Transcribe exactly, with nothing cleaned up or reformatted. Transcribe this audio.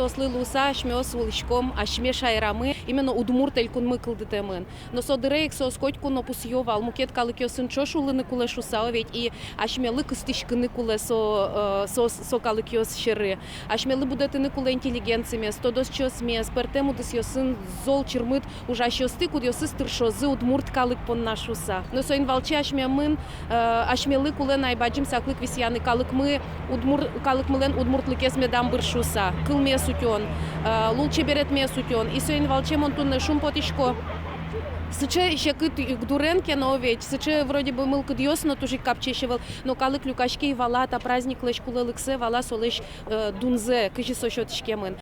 Соослы луыса асьмеос улӥськом асьме шаерамы, именно удмурт элькунмы кылдытэмын. Но со дыре ик соос котьку но пусъё вал, мукет калыкъёсын ӵош улыны кулэ шуыса, о ведь, и асьмелы кыстӥськыны кулэ со, э, со, со калыкъёс сьӧры. Асьмелы будэтыны кулэ интеллигенцимес, тодосчиосмес, пӧртэм удысъёсын зол чырмыт ужасьёсты, кудъёсыз тыршозы удмурт калык понна шуыса. Но соин валче асьмемын, э, асьмелы кулэ на ай бадӟым саклык висъяны калыкмы, удмур-, калыкмылэн удмуртлыкез медам быр шуыса, кылмес утён, э, лулчеберетмес утён. И соин валче мон туннэ шумпотӥсько. Сыӵе секыт югдурен ке но, о ведь, сыӵе вроде бы мылкыдъёс но туж ик капчиесь ӧвӧл, но калык люкаське и вала та праздниклэсь кулэлыксэ, вала солэсь, э, дунзэ, кызьы со сётӥськемын.